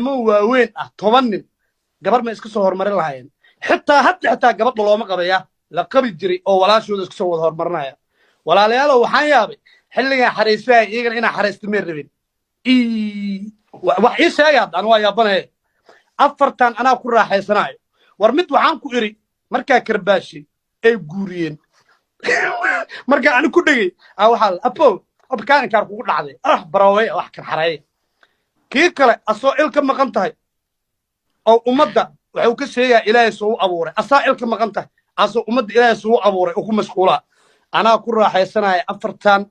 Niman waaweyn ah, 10 nin, gabar ma iska soo horumarin lahaayeen? Xitaa hadda xitaa gabadha looma qabaya la qabi jiray oo walaashooda iska soo wada horumarinaya. Walaalayaalow, waxaan yaabay xilligan xariisahay iyagana inaa xariisto may rabin. Wax ii sheegay hadda, anu waa yaabanaya. Afartan anaa ku raaxaysanayo. War mid waxaan ku iri markaa karbaashay ay guuriyeen, markaa ani ku dhegay waxaa apo abkaaninkaar kugu dhacday ah barawey wax karxareeya. Kii kale asoo il ka maqan tahay oo ummadda wuxuu ka sheegaa Ilaahay soo u abuuray, asaa il ka maqan tahay, asoo ummadda Ilaahay soo u abuuray oo ku mashquulaa. Anaa ku raaxaysanaya afartan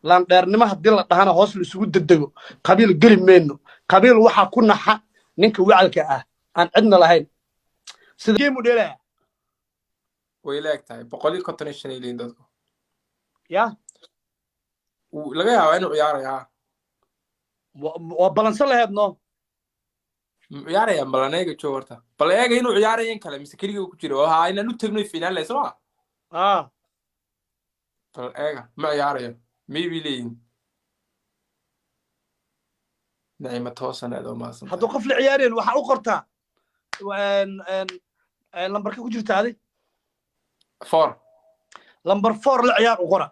laandheernimo. Haddii la dhahana hoos la isugu degdego, qabiil geli mayno. Qabiil waxaa ku naxa ninka wacalka ah aan cidna lahayn sida game u dheelaya. Way la eg tahay 155 ay leeyihin dadku. Ya. Laga yaabaa inuu ciyaaraya. Waa balansan laheed no. Ciyaaraya, balan eega joog horta, bal eega inuu ciyaaraya in kale mise keligii ku jiro. Haa, inaan u tegno fiinaan leh soo ma? Ah. Bal eega, ma ciyaarayo maybe leeyihin. Nacima toosan, aad oo mahadsan. Hadduu qof la ciyaareen waxaa u qortaa lambarka ku jirta adi. 4. Lambar 4 la ciyaar u qora.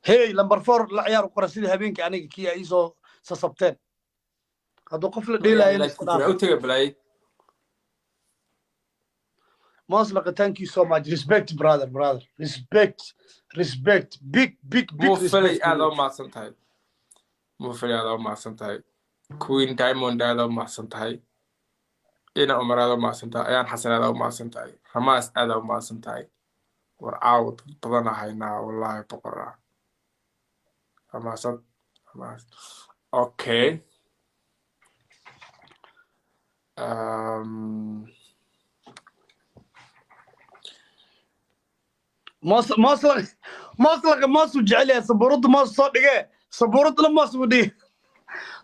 Hey, lambar 4 la ciyaar u qora, sidii habeenkii aniga kii ay iisoo sasabteen. Hadduu qof la dheelaayo iska dhaaf. U tega balaayay. Moslaqa, thank you so much. Respect, brother, brother, respect, respect, big, big, big. Mufalay, respect. Aad oo mahadsan tahay. Mufalay, aad oo mahadsan tahay. Queen Diamond, aad oo mahadsan tahay. Ina Umar, aad oo mahadsan tahay. Ayaan Xasan, aad oo mahadsan tahay. Ramaas, aad oo mahadsan tahay. War caawa dad badan ahaynaa, wallahi boqor ah. Ramaasad, Ramaas, okay. Moos, moslaqa, moslaqa, moos uu jecel yahay. Sabuuradda moos soo dhigee, sabuuradda dhan moos uga dhiga,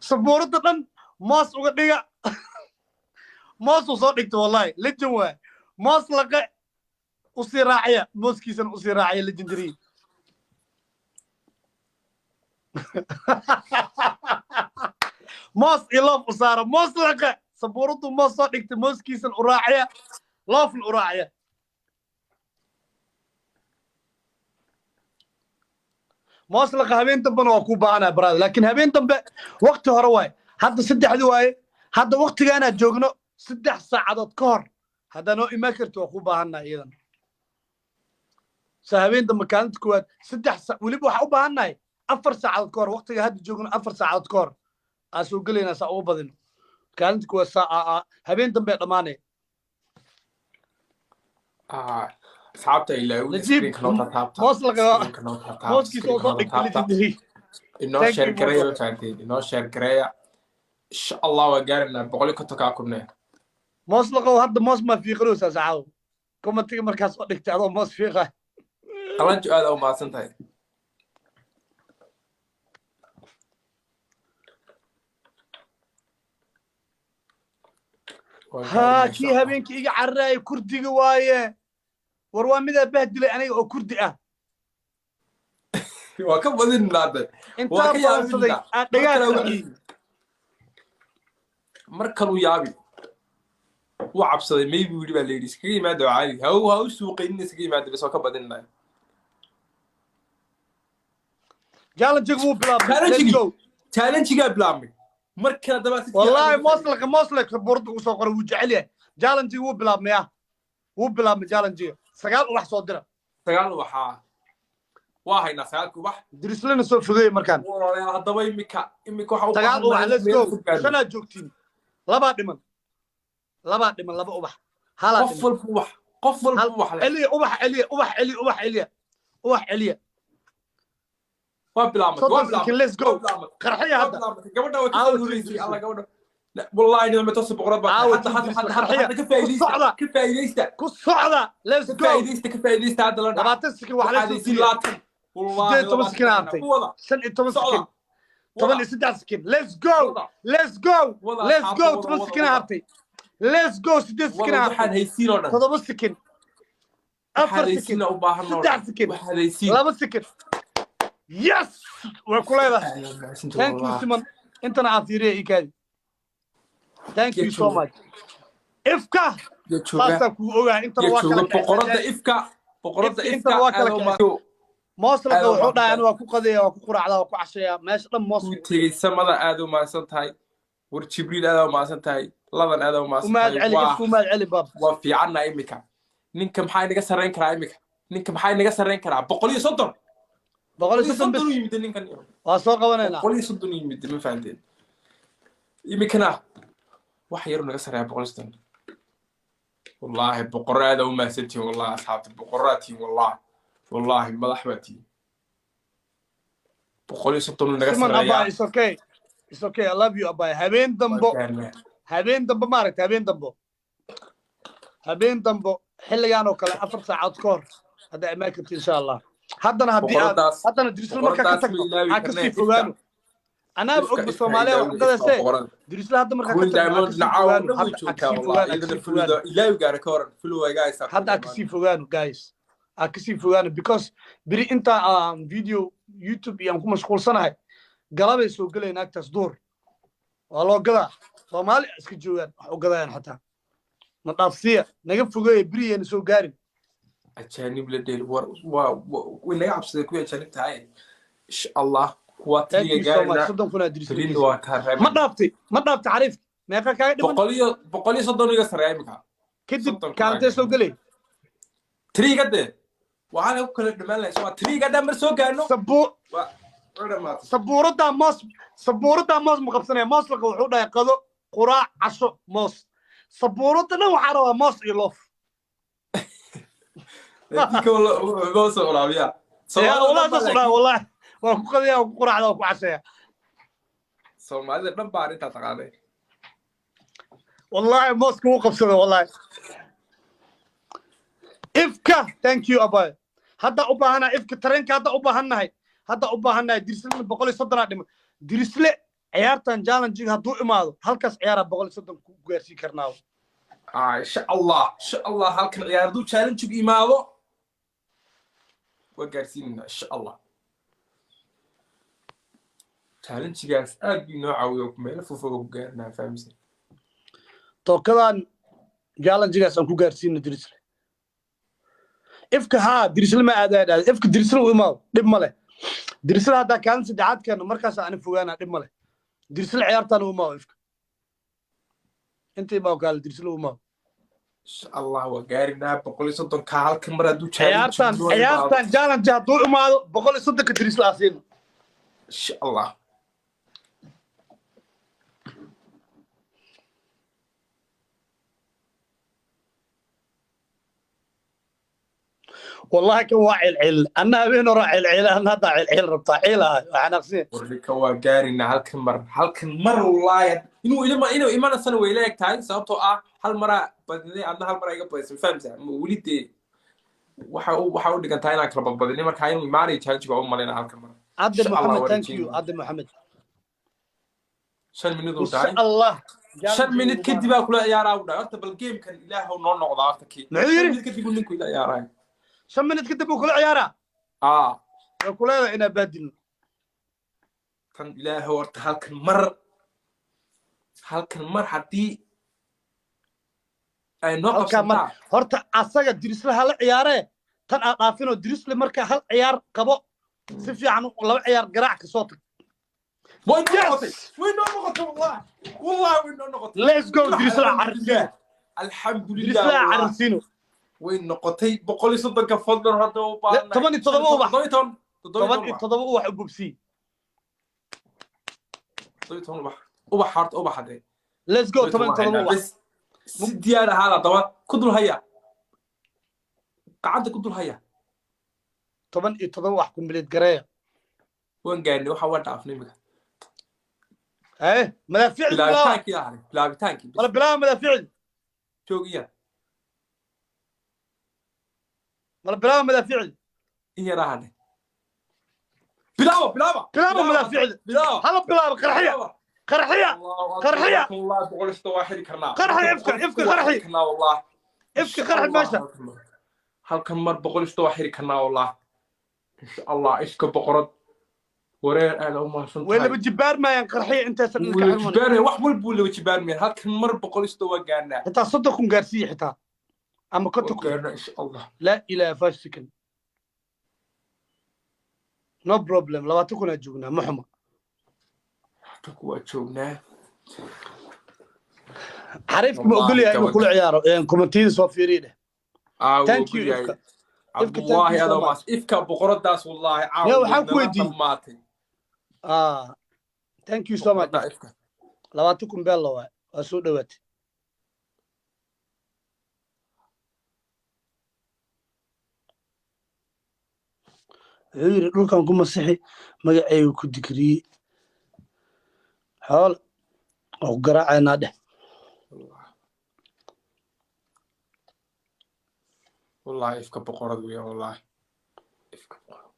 sabuuradda dhan moos uga dhiga. Moos uu soo dhigta, wallahi legend waay. Moslaqe usii raacaya, mooskiisana usii raacaya, legendary. Moos iyo love u saara moslaqe. Sabuuraddu moos soo dhigta, mooskiisana u raacaya, lovena u raacaya. Mooslaqa, habeen dambena waa kuu baahanaa, brother, laakiin habeen dambe wakti hore waaye. Hadda saddexdi waaye, hadda waktigaanaad joogno 3 saacadood ka hor haddaa noo imaan karti, waa kuu baahannahay iyadan. Sa habeen dambe kaalinta koowaad 3 weliba waxaa u baahannahay 4 saacadood ka hor. Waktiga hadda joogno 4 saacadood ka hor aa soo gelaynaa, saa ugu badino kaalinta koowaad. Saa habeen dambe dhammaanaya. Asxaabta ilaawin. Najiib, screenka noo taataabta. Mooslaqa screenka noo taataabta. mooskiisa oo screenka soo noo dhigta taataabta. Legendary. Inoo Thank you, share gareeya. Moslaqa. Fahanteen, inoo share gareeya. Insha Allah waa gaaraynaa 150-kaa kunne. Mooslaqow, hadda moos maa fiiqanaysaa sacaaw? Commentiga markaas soo dhigtay adoo moos fiiqa. Qalanjo, aad u mahadsan tahay. Waan haa gaaraynaa insha kii Allah. Habeenkii iga cararaayay kurdiga waaye. War waa midaa bahdilay aniga oo kurdi ah. Waa ka badinaa hadda, waa intaa ka balansaday yaabinaa. aa Mar dhagaa kale qarxiyey. Mar kaluu yaabi, wuu cabsaday maybe. Wili baa layidhi iskaga yimaada, waa caadi, ha u suuqaynin, iskaga yimaada bas, waa ka badinaya. Challenge wuu bilaabmay, let's Challenge-gii. go. Challenge-gaa bilaabmay mar kale dabaa si fiican wallahi uga moslaka, moslaka buurda ugu soo qoray, wuu jecel yahay. Challenge wuu bilaabmay, ah, wuu bilaabmay challenge. 9 ubax soo dira. 9 ubaxaa waa haynaa, sagaalka ubax. Dirislena soo fogeeyey markaan. Walaalayaal, haddaba imika waxaa u 9 baahan ubax, nahay let's meel go. fog gaadho. Shanaad joogtiin, labaa dhiman, labaa dhiman, laba ubax, halaa Qof dhiman. walba ubax, qof walba ubax leh. Celiya ubax, celiya ubax, celiya ubax, celiya ubax, celiya. Waa bilaabmatay, waa 30 second, bilaabmatay, let's go. waa bilaabmatay, Qarxiya waa hadda. bilaabmatay. Gabadha way Aawo kasoo horeysay. Tidris. Alla gabadha, wallahi nicmo toos boqorad baa tahay. Aawo Hadda hadda Tidris, hadda hadda qarxiya. hadda ka Ku faa'iidaysta. socda. Ka faa'iidaysta. Ku socda, let's Ka go. faa'iidaysta, ka faa'iidaysta, hadda la dhaca. 20 second wax la Waxaad soo haysiin siiyey. 20, wallahi 18 20 second hartay. ku wada. 15 Socda. second, 13 second, let's go. Wada. Let's go. Wada, Let's asxaabta, go. wada, 10 wada, second wada. hartay, let's go. 8 second Wada hartay. waxaad haysiin oo dhan. 7 second, Waxaad 4 second, haysiina u baahan oo 3 dhan. second, Waxaad haysiin. 2 second. Yes, way ku leedahay. Aad mahadsantahay, Thank you. wallahi. Simon, intana aan fiiriya ii kaadi. Thank you Ya so jooga. much, Ifka. Ya jooga. Saasaa kuu ogaa, intana Ya waa jooga kala boqoradda kacsan. Ifka, boqoradda Ifka Ifka. intana waa kala Aad kacsan. Mooslaka Aad u wuxuu dhahay mahadsan. ani waa ku qadeeya, waa ku quraacdaa, waa ku casheeyaa, meesha dhan moos. Kuu tegey samada, aad u mahadsan tahay. War Jibriil, aad u mahadsan tahay. Ladan, aad u mahadsan Umaad tahay. celi. Waa Ifka, umaad celi, baab. Waa fiicanna imika. Ninka maxaa inaga sarreyn karaa imika? Ninka maxaa inaga sarreyn karaa? 130. 130 bis. 130 u yimid ninkan. Waa soo qabanaynaa. 130 u yimid, ma fahanteen? Imikana wax yaru naga sarreeya 130. Wallaahi boqorro, aad u mahadsantihiin. Wallahi asxaabta, boqorraa tihiin. Wallahi, wallahi, madax baa tihiin. 130 u naga Siman abaa. sarreeyaa. It's okay, it's okay, I love you, abaa. Habeen dambo, habeen dambo, maaragta, habeen dambo, habeen dambo, xilligan oo kale, 4 saacadood ka hor haddaa imaan karti, insha Allah. Haddana haddii aad Boqoradaas haddana Dirisle markaa ka boqoradaas ma tagno ilaawi aan karnee. kasii Ifka fogaano. Anaaba Ifka ogba Ifka Soomaaliya wax ilaawina. Ifka ugadasee. boqorada. Dirisle hadda markaa ka Queen tagno aan Diamond kasii nacaaw fogaano. dhan way Hadda aan joogtaa kasii wallahi. fogaano, aan Iyadana kasii fogaano. fuluda ilaawi gaara ka waran, fulu waa iga haysaa Queen Hadda aan Diamond. kasii fogaano, guys, aan kasii fogaano, because beri inta aan video YouTube iyo aan ku mashquulsanahay, galabay soo gelayna agtaas, duhur waa loo gadaa. Soomaali iska joogaan, wax u gadayaan xataa na dhaafsiya, naga fogeeya, beriyayna soo gaarin. Ajaanib la dheel war waa way naga cabsaday kuwii ajaanib tahay. Insha Allah kuwa Thank tiriga you so much. gaarina. 30,000 aa Dirisle Berina geysa. waa kaa Ma reebay. dhaaftay? Ma dhaaftay xariifka? Meeqa kaaga dhiman? 130 iga sarreeya imika. Kadib 30,000 kaalintee soo gelay? Tiriga dee waxaa lagu kala dhamaan lahay waa tiriga dhan mar soo gaarno. Sabuu waa waa dhamaatay. Sabuuraddaa moos, sabuuraddaa moos ma qabsanaya. Mooslaka wuxuu dhahay qado, quraac, casho moos. Sabuuradda dhan waxaa rabaa moos iyo loof. Dinka loo soo waraabiyaa. Ya Soomaalida dhan wallahi baa saas u dhahay. Laakiin Wallahi waa ku qadaya, waa ku quraacda, waa ku casheeya. Soomaalida dhan baa arrintaa taqaanay. Wallahi mooska wuu qabsada wallahi. Ifka, thank you, abay. Hadda u baahanahay Ifka, tareenka hadda u baahannahay, hadda u baahannahay. Dirislena 130-aa dhima. Dirisle ciyaartan challenge hadduu imaado, halkaas ciyaaraa 130 ku gaarsiin karnaa. Ah, insha Allah, insha Allah, halkan ciyaar hadduu challenge imaado waa gaarsiinayna, insha Allah. Challenge-gaas aad buu inoo caawiyo, meelo fogfog ku gaarnaa, fahamsan. Tookadan challenge-gaas aan ku gaarsiino Dirisle. Ifka haa, Dirisle ma aadaa dhaada. Ifka Dirisle u imaado, dhib ma leh. Dirisle haddaa kaalin saddexaad keeno, markaas ani fogaanaa, dhib ma leh. Dirisle ciyaartaan u imaado, Ifka inta imaado, kaale Dirisle u imaado. Insha Allah waa gaarinaa 130-ka halkan mar hadduu challenge Ciyaartan noo imaado. Ciyaartan challenge hadduu imaado, 130-ka Dirisle aa siino. Insha Allah. Wallahi kan waa cilcil, anna habeen hore cilcil, anna haddaa cilcil rabtaa, ciil ahay, waa xanaaqsiin. Warninka waa gaarinaa halkan mar, halkan mar wallahi. Inuu imanasana way la eg tahay, sababtoo ah hal maraa badinay, adna hal maraa iga badisay, fahamsaa? Ma weli dee waxa u dhigantaa inaan kala badbadinay. Markaa inuu imaanayo challenge baa u malaynaa halkan mar. Cabdi Insha Allah Maxamed, waa thank you. rajeynaa. Cabdi Maxamed. 5 minute uu Insha dhahay. Allah. 5 minute kadib aa kula ciyaaraa uu dhahay. Horta bal gamekan Ilaahow noo noqdaa horta kii. Muxuu 5 yidhi? minute kadib uu ninku ila ciyaaraya. 5 minute kadib uu kula ciyaaraa. Aa. Way ku leedahay inaa baadilno. Tan Ilaahow horta halkan mar, halkan mar haddii ay noo Halkaa mar qabsataa. Horta asaga Dirisle hala ciyaaree, tan aad dhaafinoo. Dirisle marka hal ciyaar qabo si fiican, laba ciyaar garaac ka soo tag. Way noo Yes! noqotay, way noo noqotay, wallahi, wallahi way noo noqotay. Let's go, Dirisle cararsiino. Alxamdulilah. Dirisle Wallahi cararsiino. Way noqotay 130-ka. Fadlan hadda u baahannahay 17 ubax. 17, 17. Toban iyo Ubax. toddoba ubax u bogsiy. 17 ubax, ubax horta, ubax hadee. Let's go, 17 ubax. Bes si diyaar ahaada, daba ku dul haya, gacanta ku dul haya. 17 wax complete gareeya. Waan gaarnay, waxa waa dhaafnay imika. Eh, madaafiicdi bilaaba. Bilaabitaankii aharay, bilaabitaankii bes. Wala bilaaba madaafiicdi. Joogiya. Wala bilaaba madaafiicdi. In yaraa hadhay. Bilaaba, bilaaba. Bilaaba madaafiicdi. Bilaaba. Hala bilaaba, qarxiya. Bilaaba. Qarxiya. Qarxiya. Wallahi 130 waa xiri karnaa. Qarxi, Ifka, Ifka, qarxi. Karnaa wallahi. Ifka, qarxi meesha. Halkan mar 130 waa xiri karnaa wallahi, insha Allah. Ifka boqorad. Wareer, aad u mahadsan Way tahay. laba jibaarmayaan qarxiya intaysan ilka Wuu xirmanin. jibaarmaya, wax walbuu laba jibaarmaya. Halkan mar 130 waa gaarnaa. Xitaa 30,000 gaarsiiya, xitaa ama Waa 50,000. gaarnaa, insha Allah. Laa ilaaha, 5 second, no problem. 20,000 aa joognaa, ma xuma. Halkan waa joognaa. Xariifka ma Wallahi, ogol yahay inuu gabadha. kula ciyaaro? Commentiyada soo fiiriye dheh. Aa, wuu Thank you, ogol yahay. Ifka. Ifka, thank you Cabdullaahi, so aad u much. mahadsan. Ifka boqoradaas, wallaahi, Ya, caawa waxaan ku nala weydiiyey. dhammaatay. Ah, thank you so much. Boqorada Ifka. 20,000 beella waay, waa soo dhowaatay. Wuxuu yidhi dhulkan ku masixi, magacayga ku dikriyey, xool oo ku garaacaynaa dheh. Wallaahi, wallaahi, Ifka boqorad weeyaan, wallaahi, Ifka boqorad.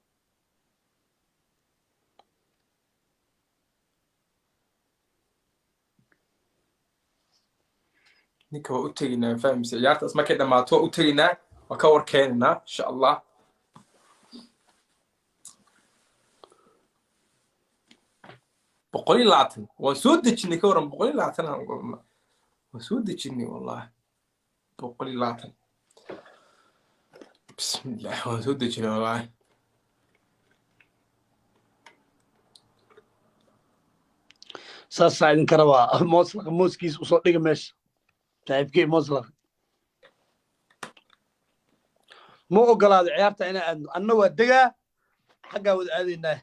Ninka waa u teginaa, fahmaysa? Ciyaartaas markay dhammaato waa u teginaa, waa ka warkeenaynaa, insha Allah. 120 waan soo dejinay, ka waran? 120 waan soo dejinay, wallahi, 120. Bismillah, waan soo dejinay, wallahi. Saasaa idinka rabaa. Mooslaqa mooskiisa usoo dhiga meesha, saaxiibkey mooslaqa ma ogolaado ciyaarta inaan aadno. Anna waa degaa, xaggaa wada aadaynaa.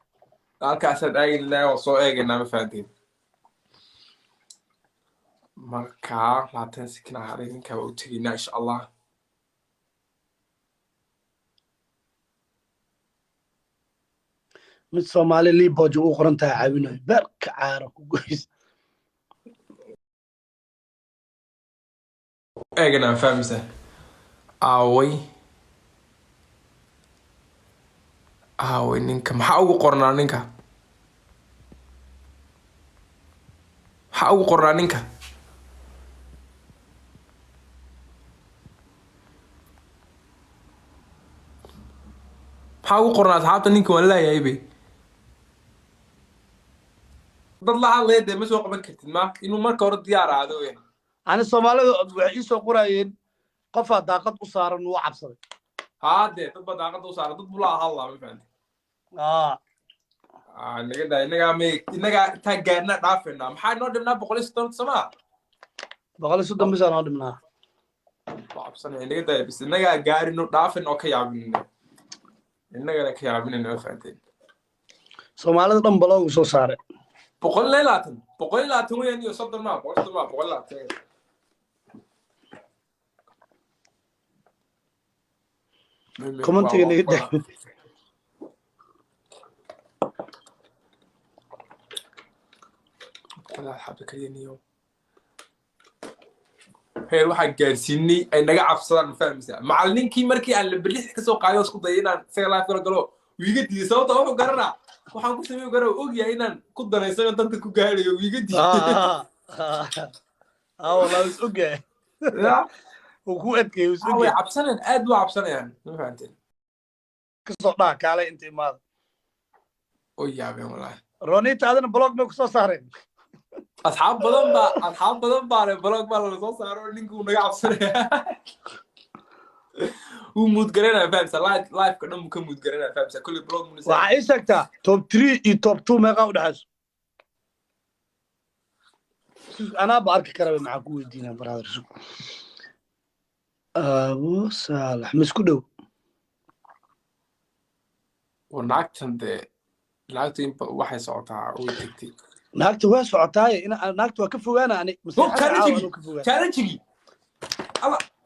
Halkaasaan aagaynaa, waan soo eegaynaa, ma fahanteen? Markaa 20 second haray, ninkaa waa u tegaynaa, insha Allah. Mid Soomaali liboja u qoran tahay caawinayo, beerka caara ku goys. Eeganaa, fahmaysaa? Aaway, aaway ninka? Maxaa ugu qornaa ninka? Maxaa ugu qornaa ninka? Maxaa ugu qornaa, asxaabta? Ninka waan laayahay be. Dad la hadlaya dee ma soo qaban kartid, ma inuu marka hore diyaar ahaado weyn. Ani Soomaalida waxay ii soo qorayeen qofaa daaqad u saaran, wuu cabsaday. Haa dee, dad baa daaqada u saaran, dad buu la hadlaa, ma fahanti? Ah. Ah, naga daa. Innagaa may innagaa intaan gaarnaa dhaafayna. Maxaa inoo dhibnaa? 130, somaa? 130 bisaa noo dhibnaa. Waa cabsanaya, inaga daaya bis. Innagaa gaarino, dhaafin oo ka yaabinina, innagana ka yaabinina, ma fahanteen? Soomaalida dhan baloogu soo saaray. 120, 120 weeyaan iyo 30 maa, 130 maa, 120. Commentiga naga daa. Xabta kaliya niyo heer waxaan gaarsiinay ay naga cabsadaan, ma fahmaysaa? Macalininkii markii aan lamber 6 kasoo qaaday oo isku dayay inaan isaga live kala galo, wuu iga diiday. Sababta wuxuu garanaa waxaan ku sameyn karaa, ogyahay inaan ku danaysano, danta ku gaarayo, wuu iga diiday. Ah, wallahi is ogyahay. Ya. Wuu ku adkeeyey, is Way ogyahay. cabsanayaan, aad waa cabsanayaan, ma fahanteen? Kasoo dhaha kaalay inta imaada. Oo yaabeen, wallahi. Ronita, adina block may kusoo saareen? Asxaab badan baa le block baa lala soo saaro. Ninkuu naga cabsanaya wuu mute garanaya, fahamsa? Live-ka dhan buu ka mute garanaya, fahamsa? Kulli block muna. Waxaa ii sheegtaa top three iyo top two meeqaa u dhexayso. Anaaba arki karaba, maxaa ku weydiinaa, brother? Abu Saalax ma isku dhow? War naagtan dee, naagtu in waxay socotaa way tegtay. Naagta waa socotaaye, naagta waa ka fogaana ani. Oh, challenge-gii, challenge-gii.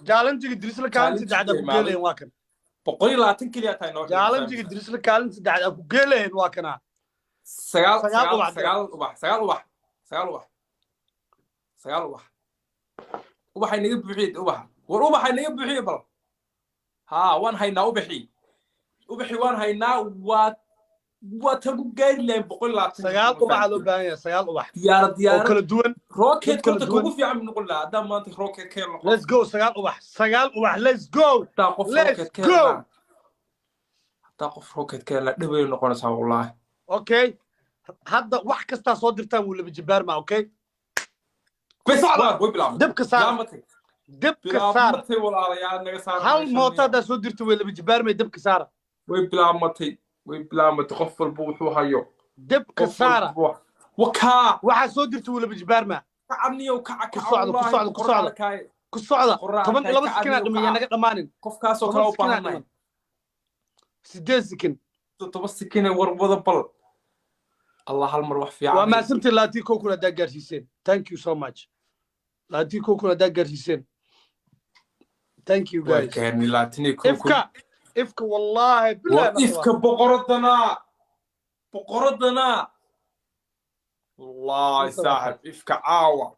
Challenge-ga Dirisla kaalin saddexaad aa ku geelayen waa kan. 120 keliya tahay noo. Challenge-ga Dirisla kaalin saddexaad aa ku geelayen waa kanaa. Sagaal. Sagaal sagaal ubax. Sagaal ubax, sagaal ubax, sagaal ubax, sagaal ubax. Ubaxay naga buuxiye ubaxa. War ubaxay naga buuxiye bal. Haa, waan haynaa ubaxii, ubaxii waan haynaa. Waa tan ku gaari lahayn 120. Sagaal ubaxa loo baahan yahay, sagaal ubax Diyaarad oo diyaarad kala duwan. Rocket mid kala horta duwan. Kugu fiican buu noqon lahaa haddaan maanta rocket ka helno qof. Let's go, sagaal ubax, sagaal ubax, let's go. Hadaa qof Let's rocket ka go. helnaa, hadaa qof rocket ka helnaa, dhibay noqonaysaa, wallaahi. Okay. Hadda wax kastaa soo dirtaan wuu laba jibaarmaa. Okay. Bes. Socda. Waa way bilaabmatay. Dabka saara. Bilaabmatay. Dabka saara. Bilaabmatay, walaalayaal, naga saara Hal meeshan. mooto haddaa soo dirta, way laba jibaarmay. Dabka saara. Way bilaabmatay, way bilaabmatay. Qof walba wuxuu hayo. Dabka Qof saara. walba wakaa. Waxaa soo dirta wuu laba jibaarmaa. Kacabniyow, kaca. Ku Kaca. socda, ku Wallaahi, socda, ku socda. qoraalkaaye. Ku socda. Qoraalkaaye, 12 kacabniyow, sikinaa dhiman, yaa kaca. naga dhammaanin. Qofkaasoo 10 kale u sikinaa baahannahay. dhiman, 8 sikin. 7 sikine, war wada bal Allah hal mar wax fiican. Waa mahadsantiin. 21,000 haddaa gaarsiiseen, thank you so much. 21,000 haddaa gaarsiiseen, thank you Waa guys. gaarnay 21,000. Ifka, ifka, wallahi War billahi. Ifka boqoradanaa, boqoradanaa, wallahi saaxib, ifka caawa.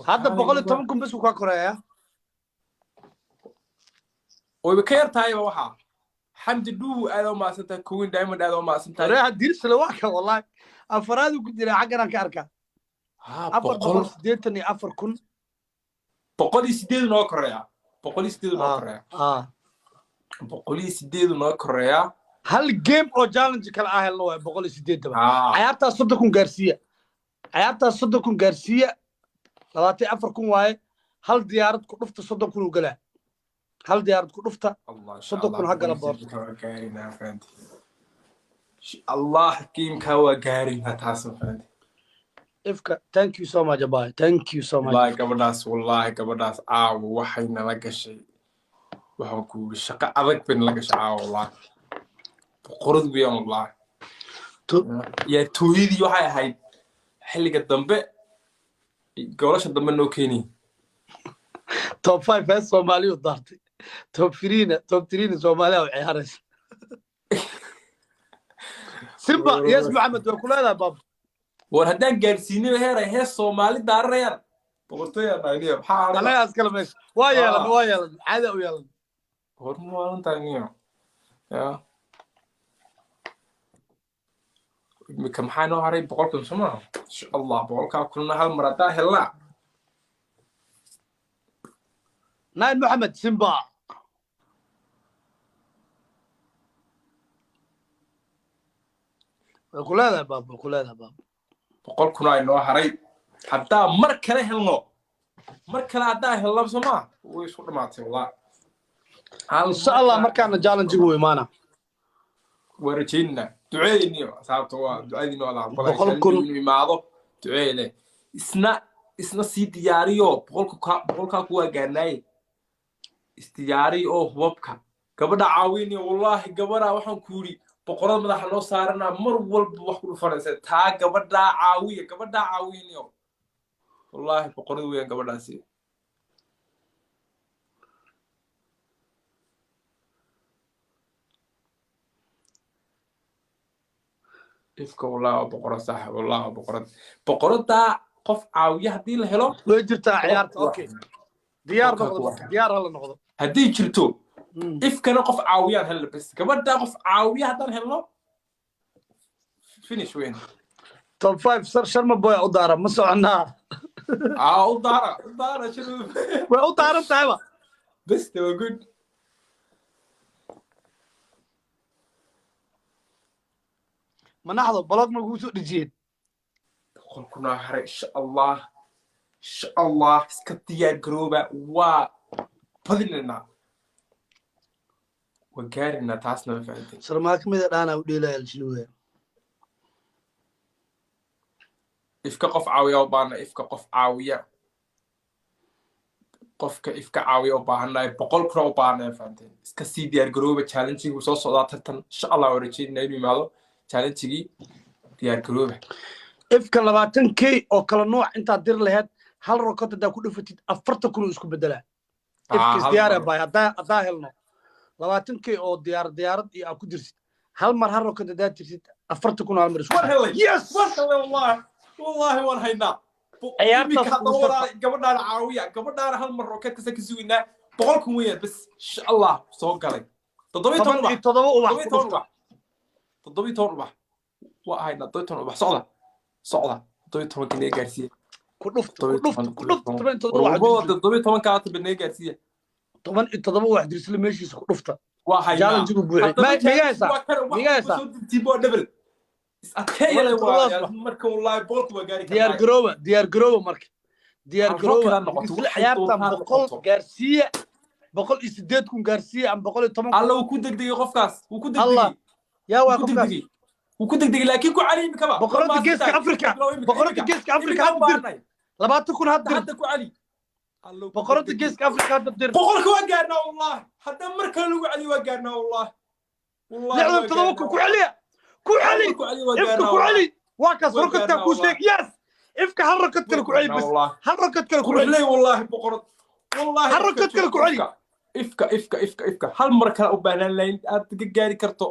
Hadda 110,000 bas uu kaa koreeya. Wayba ka yar tahayba. Waxaa Xamdi Dhuuhu, aad u mahadsan tahay. Queen Diamond, aad u mahadsan tahay. Reexa dirsale waa ka, wallahi afaraadu ku jira xaggan ka arkaa. Ha. Afar 184,000. 108 noo koreeya, 108 noo koreeya. 108 noo koreeya. Hal game oo challenge kale ah helno waay 108-ba. Cayaartaas 30,000 gaarsiiya, cayaartaas 30,000 gaarsiiya. 24,000 waaye. Hal diyaarad ku dhufta, 30,000 uu galaa. Hal diyaarad ku dhufta. Allah, insha 30,000 Allah, ha gala boorto. 108 waa gaaraynaa, fahanti. Insha Allah game-kaa waa gaaraynaa taas, ma fahanti. Ifka, thank you so much abay, thank you so much. Wallaahi gabadhaas, wallaahi gabadhaas caawa waxay nala gashay, waxaan ku yidhi shaqo adag bay nala gashay caawa. Wallaahi boqorad weeyaan, wallaahi. Yaa tooyadii waxay ahayd xilliga dambe, goolasha dambe noo keenayay. Top five hees Soomaaliyu daartay, top three-na, top three-na Soomaaliya u ciyaaraysa. Simba, yes, Maxamed waa ku leedahay baab. War haddaan gaadhsiinaba heer ay hees Soomaali daaranayaan, boqortooyaa dhayniyo, maxaa aniga? Anagaas kale meesha waa yeelan, waa yeelan, caada u yeelan. War ma waalantahay niyo? Ya imika maxaa noo haray? 100,000 soo maaha? Insha Allah 100,000 kunna hal mar haddaa helnaa. Nine Maxamed Simba. Way ku leedahay baab, way ku leedahay baab. 100,000 ay noo haray. Haddaa mar kale helno, mar kale haddaa helno, soo maaha? Way isku dhamaatay wallah. Hal Insha Allah markaana challenge uu imaana. Waa rajaynaa, duceeyniyo asxaabta, waa ducadiina waa la aqbalay. 100,000. Inuu imaado duceeye, isna sii diyaariyo. 100-ka 100-kaa kuwaa gaarnaaye, isdiyaariyo oo hubabka gabadha caawiniyo. Wallaahi gabadha waxaan ku yidhi boqorada madaxa noo saaranaa, mar walba wax ku dhufanaysa taa. Gabadhaa caawiya, gabadhaa caawiniyo. Wallaahi boqorada weeyaan gabadhaasi. Ifka wallahi waa boqorad saaxib, wallahi waa boqorad. Boqoradaa qof caawiya haddii la helo. Way jirtaa ciyaarta. Okay, diyaar Boqolkaa noqdo. kuwa. Marka diyaar hala noqdo. Haddii jirto ifkana qof caawiyaan helno bes, gabadhaa qof caawiya haddaan helno, finish weyn. Top five sar Sharma Boy u daara, ma soconaa? Aa, u daara, u daara shir. Way u daaran tahayba. Bes de waa good. Manaxdo block ma kugu soo dhejiyeen? 100,000-aa haray. Insha Allah, insha Allah iska diyaar garooba, waa badinaynaa, waa gaaraynaa taasna, ma fahantay? Sarmaa ka mid a dhaana u dheelaya alshinuuya. Ifka qof caawiya u baahana, ifka qof caawiya, qofka ifka caawiya u baahanahay, 100,000 u baahanay, fahanteen? Iska sii diyaar garooba, challenge-gii soo socdaa tartan. Insha Allah waa rajeynaa inuu yimaado challenge-gii. Diyaar garooba. Ifka 20K oo kala nooc intaad dir laheyd, hal rocket haddaa ku dhufatid, 40,000 uu isku bedelaa. Ifka hal isdiyaar mar. Bay haddaa helno 20K oo diyaar diyaarad iyo aad ku dirsid, hal mar hal rocket haddaad tirsid, 40,000 hal mar isku Waan helay. Yes. Waan helay, wallahi, wallahi waan haynaa. Ciyaartaas Iminka haddaba ugu walaal, gabadhaana caawiya, gabadhaana hal mar rocket kasta ka sugaynaa. 100,000 weeyaan bas, insha Allah soo galay 17 Toban ubax. iyo todoba ubax 17 ku dhufta. ubax, 17 ubax waa haynaa. 17 ubax, socda, socda, 17-ka naga gaarsiiya. Ku dhufta, ku dhufta, ku dhufta 17 ubax. Warwarbada 17-ka hata naga gaarsiiya. 17 ubax dirsle meeshiisa ku dhufta. Waa haynaa. Challenge-gu buuxiyey. Haddaba Miga challenge haysaa? waa kan, wax Miga haysaa? soo dirtiin waa double. Is adkeeyale waa marka, wallaahi 100-ka waa gaari. Diyaar garooba, diyaar garooba marka, diyaar Hal garooba. rocket ha noqoto, Isla waxay ciyaartan doontaan 100 noqoto. gaarsiiya, 108,000 gaarsiiya ama 110,000. Alla, wuu ku degdegay qofkaas, wuu ku Allah. degdegay. Yaa waa Wuu ku qofkaas? degdegay, wuu ku degdegay, laakiin ku cali imikaba. Boqorada Geeska Afrika, boqorada Geeska Afrika, hadda dir 20,000, hadda dir. Hadda ku cali. Alla, wuu ku Boqorada degdegay. Geeska Afrika, hadda dir. 100-ka waa gaarnaa wallahi, hadda mar kale lagu celiyo waa gaarnaa wallahi. Wallahi waa 67,000 ku gaarnaa. celiya, ku celi. Ku celi, waa Ifka gaarnaa ku wallahi. celi, waa kaas. Waa Rocketkaa gaarnaa kuu wallahi. sheeg. Yes, ifka hal rocket kale ku celi Waa bas. wallahi. Hal rocket kale ku celi. Quruxley wallahi, boqorad wallahi. Hal Ifka rocket kale ku celi. Ifka, ifka, ifka, ifka, hal mar kale u baahnaan lahayn aad ka gaari karto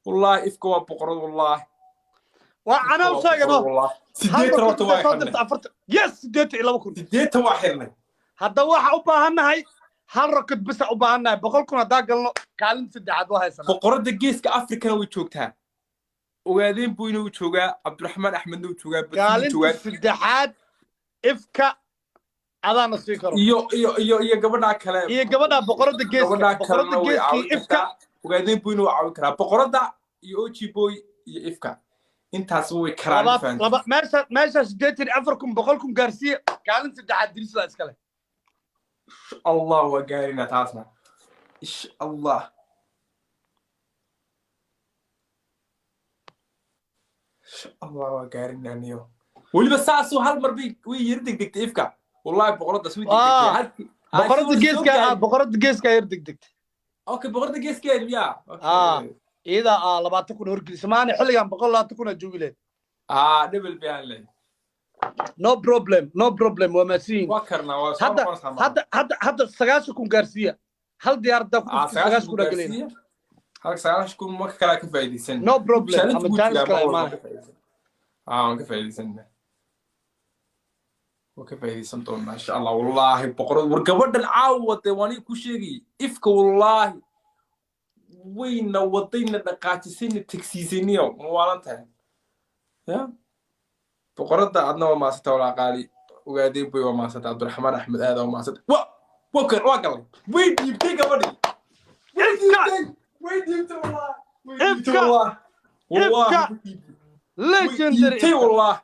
wallahi. Ifka waa boqorad wallahi. Waa anaa u sheegano. Wallahi Hal 80 rocket horta waa intay soo xirnay. dirta 40. Yes, 82,000. 80 waa xirnay. Hadda waxa u baahannahay hal rocket bisa u baahannahay. 100,000 haddaa galno, kaalin saddexaad waa haysanaa. Boqorada Geeska Afrikana way joogtaa, Ogaadeen buyna wuu joogaa, Cabdiraxmaan Axmedna wuu joogaa, Batuul wuu Kaalinta joogaa. saddexaad ifka adaana sii karo. Iyo gabadhaa kale. Iyo gabadha boqorada geeska. Gabadhaa Boqorada kalena way geeskii caawin ifka. kartaa, Ogaadeen buyna waa caawin karaa, boqorada iyo Oji Boy iyo ifka, intaas way karaan. Laba Fahanti. laba meesha 84,000, 100,000 gaarsiiya, kaalin saddexaad dirisla iskale. Allah, waa gaarina taasna insha Allah, insha Allah waa gaarina. Niyo weliba saasuu hal mar bay way yara degdegtay ifka wallahi, boqoradaas way degdegtay. Boqorada soo geeska gaarin. Boqorada geeska yar degdegtay. Okay, boqorada geeskeed miya? Ah. Okay. Iyada 20,000 horgelisa maana xilligan 120,000 aa joogi lehed. Ah, dhibel baan leh. No problem, no problem, waa mahadsanyihin. Waa karnaa, waa soo Hadda noqonaysaa marka. Hadda 90,000 gaarsiiya, hal diyaarada ku Ah, dhuftay, 90,000 90,000 aa gelayna. gaarsiiya. Halka 90,000 marka kale ka faa'iidaysan. No problem. Challenge Ama buu challenge jiraa kale mar walba imaanaya. ka faa'iidaysan. Ah, waan ka faa'iidaysan, waan ka faa'iidaysan doonaa insha Allah. Wallaahi boqorad, war gabadhan caawa dee waan ku sheegay ifka wallaahi, wayna wadayna dhaqaajisayna tegsiisayniyo, ma waalan tahay ya boqoradda? Adna waa maasanta walaa qaali, Ogaadeen boy waa maasanta, Cabdiraxmaan Axmed aada waa maasanta. Wa waa galay, way dhiibtay gabadhii, way Ifka! dhiibtay, way dhiibtay wallaahi, way dhiibtay. Ifka! Wallaahi, wallaahi Ifka! way dhiibtay, way Legendary. dhiibtay wallaahi,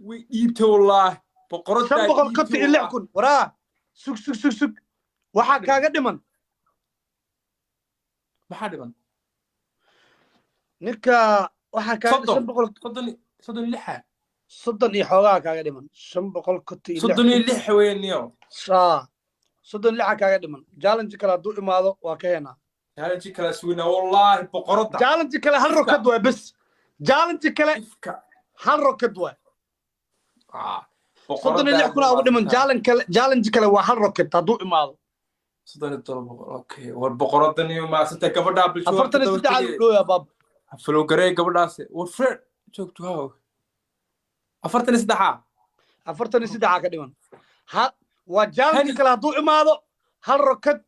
way dhiibtay wallaahi boqoraddaa. shan boqol Dhiibtay konton iyo lix wallaahi. kun. Waraa, sug, sug, sug, sug, waxaa kaaga dhiman. Maxaa dhiman? Ninka waxaa kaaga 30. 500. 36-a. 30 iyo xoogaa kaaga dhiman, 556. 36 weeniyo. 36-a kaaga dhiman. Challenge kale hadduu imaado waa ka heenaa. Challenge kala sugnaa wallaahi boqoradda. Challenge kale hal rocket waay bes, challenge kale. Ifka. Hal rocket waay. Ah, 36,000 aa ugu dhiman. Challenge kale, challenge kale waa hal rocket hadduu imaado. 737. Okay, war boqoradan iyo maasanta gabadhaa bulshada. 43 aa u dhooyaa baab. Falowgaree gabadhaas, war fred joogto haw, 43-a. 43-aa ka dhiman. Ha, waa challenge Hani- kale hadduu imaado, hal rocket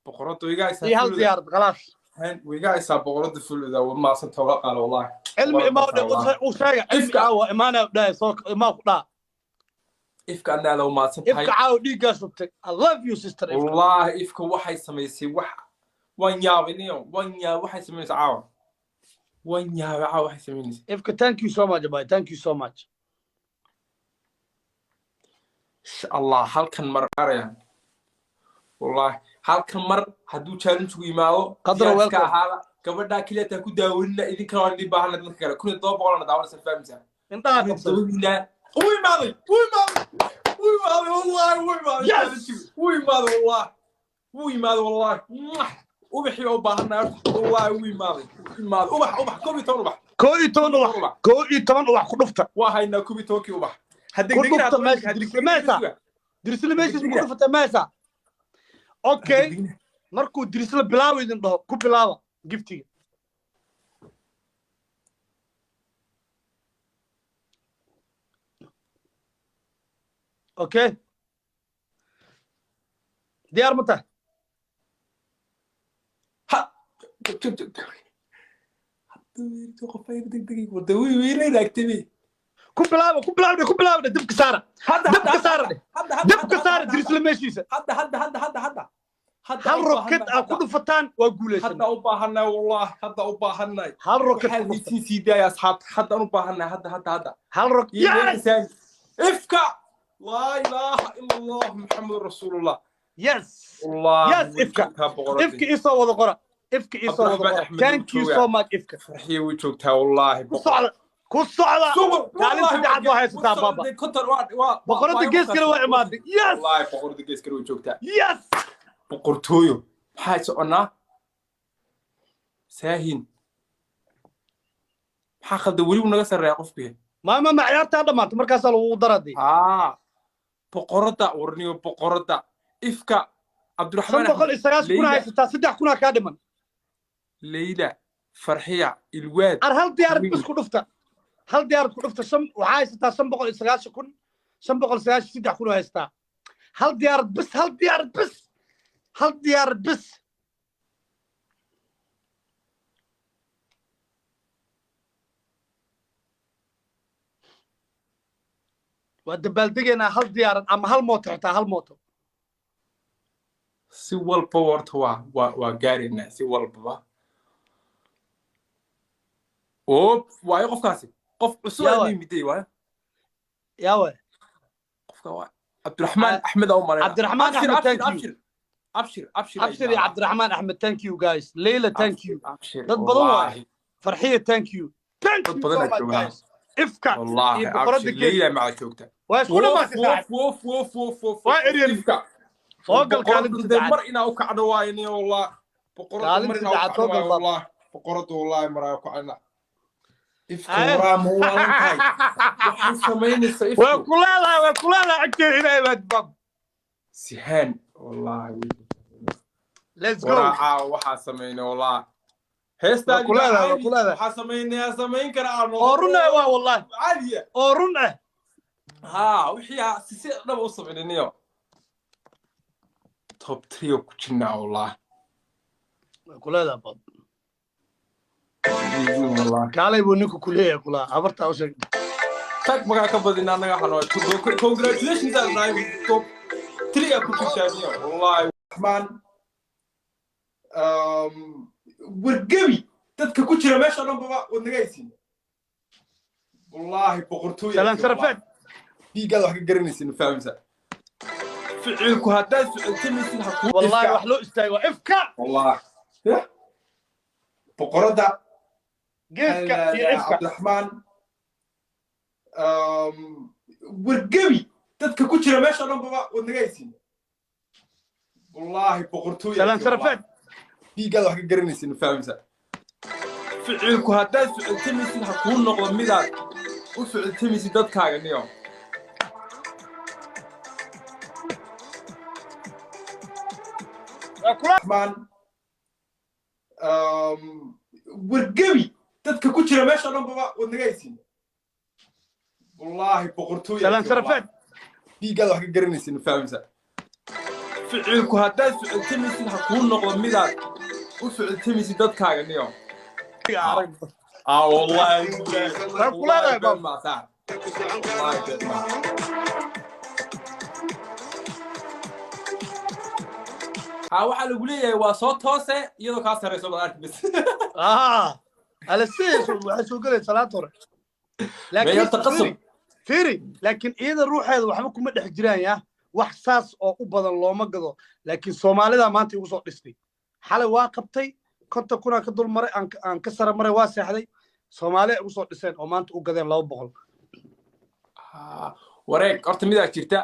Boqorada wiga haysaa. iyo hal Fuluda. diyaarad, khalaas. Wiga haysaa boqorada fuluda, war maasanta wala qaalo wallahi. Cilmi Boqorada imaa wallahi. U sheega cilmi. Ifka. Caawa imaanaya dhahay, soo imaa ku dhaa. Ifka adna aad u maadsan tahay. Ifka caawa dhiiggaa shubtay. I love you, sister Ifka. Wallahi ifka waxay samaysay wax waan yaabay niyo, waan yaabay waxay samaysay caawa, waan yaabay caawa waxay samaysay. Ifka, thank you so much, bye, thank you so much. Insha Allah halkan mar arayaan wallahi, halkan mar hadduu challenge-gu yimaado. Qadra, diyaar iska welcome. ahaada, gabadhaa keliya taa ku daawanina, idinkana waan idin baahana dadka kale 1700-na daawanaysa, fahmaysaa? Indhaha qabsada. 1700-na. Wuu imaaday, wuu imaaday, wuu imaaday wallahi, wuu imaaday. Yes! Challenge-gu wuu imaaday wallahi, wuu imaaday wallahi. Mwah! Ubaxii oo baahanaa horta wallahi, wuu imaaday, wuu imaaday. Ubax, ubax, 11 ubax. 11 ubax. Ubax. 11 ubax ku dhufta. Waa haynaa 11-kii ubax. Ku dhufta meesha dirisle meesha, dirisle meeshiis ku dhufata meesha. Okay, markuu dirisle bilaawo idin dhaho, ku bilaaba giftiga. Okay, diyaar ma tahay? Ha, Ku bilaaba, ku bilaabdhe, ku bilaabdhe. Dabka saara, dabka saara dheh, dabka saara dirisle meeshiisa. Hadda, hadda, hadda, hadda, hadda, Hadda Hal u rocket baahannahay, aa ku dhufataan, waa guulaysan. Hadda u baahannahay, wallahi hadda u baahannahay. Hal rocket Waxaa ku dhufta. liitiin sii daaya, asxaabta. Haddaan u baahannahay, hadda, hadda, hadda. Hal rocket, yes. Ifka, laa ilaaha ila Allah, Muxammedun rasuulullah. Yes. Wallahi Yes, way Ifka. joogtaa boqoradii. Ifka isoo wada qora, Ifka isoo wada Cabdiraxmaan qora. Axmed Thank you wuu joogaa. so much, Ifka. Farxiyo way joogtaa, wallaahi. Ku socda, ku socda. Kaalin saddexaad waa haysataa, baaba. Boqorada geeskana waa imaaday, yes. Wallaahi boqorada geeskana way joogtaa. Yes. Boqortooyo, maxaa soconnaa? Saahin, maxaa khaldan? Weli wuu naga sarreeya qofkii. Maama, ma ciyaartaa dhammaata markaasaa lagugu daradii. Haa, boqorada warniyo, boqorada Ifka. Cabdiraxmaan 590 kuna Leyla. haysataa, 3,000 kaa dhiman. Leyla, Farxiya, Ilwaad. Ar hal diyaarad Amiin. bas ku dhufta, hal diyaarad ku dhufta. Shan waxaa haysataa, 590,000, 593,000 oo haysataa. Hal diyaarad bas, hal diyaarad bas, hal diyaarad bas. Waa dabaaldegaynaa. Hal diyaarad ama hal mooto, xitaa hal mooto. Si walbaba horta waa gaaraynaa, si walbaba. Oob waayo, qofkaasi qof cusub Yaa aa waay. yimiday waayo. Yaa waay? Qofka waa Cabdiraxmaan Axmed aa u malaynaa. Cabdiraxmaan Abshir, Axmed, Abshir, thank you. Abshir, Abshir, Abshir. Abshir iyo Cabdiraxmaan Axmed, thank you guys. Leyla, thank you. Abshir. Dad badan waay. Wallaahi. Farxiya, thank you, thank Dad you badan so aa much, joogaa. guys. Ifka Wallaahi iyo boqorada Abshir. geeska. Leyla macaa joogta. Waa isku dhamaatay, saaxib. Wof, wof, wof, wof. Waa eryan. Ifka. Soo gal kaalinta Boqoradu dee saddexaad. mar inaa u kacdo waayni, wallah. Boqoradu Kaalinta mar inaa u saddexaad kacdo soo gal, waayo, baab. wallah. Boqoradu wallahi mar aa u kacna. Ifka. Aye. Waraa, ma waalan tahay? Waxay samaynaysaa Way Ifku. ku leedahay, way ku leedahay agteeda ilaahay baad, baab. Sihaan, wallahi. Let's go. Waraa, caawa waxaa samaynay, wallah. Heestaa Waa ku leedahay, waa ku leedahay. waxaa samaynaya samayn karaa. Oo run ah waa, wallahi. Caadiya. Oo run ah. Haa, wixii si dhaba u samaynayniyo. Top three oo ku jirnaa, wallah. Way ku leedahay, baab. Wallah. Kaalay buu ninku ku leeyahay, kulaa habartaa u sheeg. Tag magaa ka badina annaga xanoo. Congratulations aan nahay, top three aa ku jirtaaniyo, wallahi. Raxmaan wargebi, dadka ku jira meesha dhan baba waad naga haysiin, wallaahi. Boqortooy. Salaan sharafeed. Dhiiggaada wax ka garanaysin, fahamsa ficilku haddaad ficiltamaysid ha kuu Wallahi wax loo istaago waa Ifka. Wallahi boqoradda Geeska iyo Ifka. Cabdiraxmaan wargebi, dadka ku jira meesha dhan baba waad naga haysiin, wallaahi. Boqortooy. Salaan sharafeed. Dhiiggaada wax ka garanaysin, fahamsa ficilku haddaad ficiltamaysid ha kuu noqdo midaad u ficiltamaysid dadkaaga niyo. Waa kula Raxmaan wargebi, dadka ku jira meesha dhan baba waad naga haysiin, wallaahi. Boqortooy. Salaan sharafeed. Dhiiggaada wax ka garanaysin, fahamsa ficilku haddaad ficiltamaysid ha kuu noqdo midaad u ficiltamaysid dadkaaga niyo. Ah, wallahi. Waa ku leedahay, baab. Ma saar. Wallahi been ma. Ha, waxaa lagu leeyahay waa soo toose iyadoo kaa sarreyso baad arki bis. Ah, ala sidaas waxay soo galaysaa salaad hore. Laakiin horta qasab. Fiiri, laakiin iyada ruuxeeda waxba kuma dhex jiraan, ya wax saas oo u badan looma gado. Laakiin Soomaalida maanta igu soo dhistay. Xalay waa qabtay 50,000 ka dul maray, aan ka sara maray, waa seexday. Soomaali ay igu soo dhiseen oo maanta u gadeen 200. Wareeg horta midaa jirta.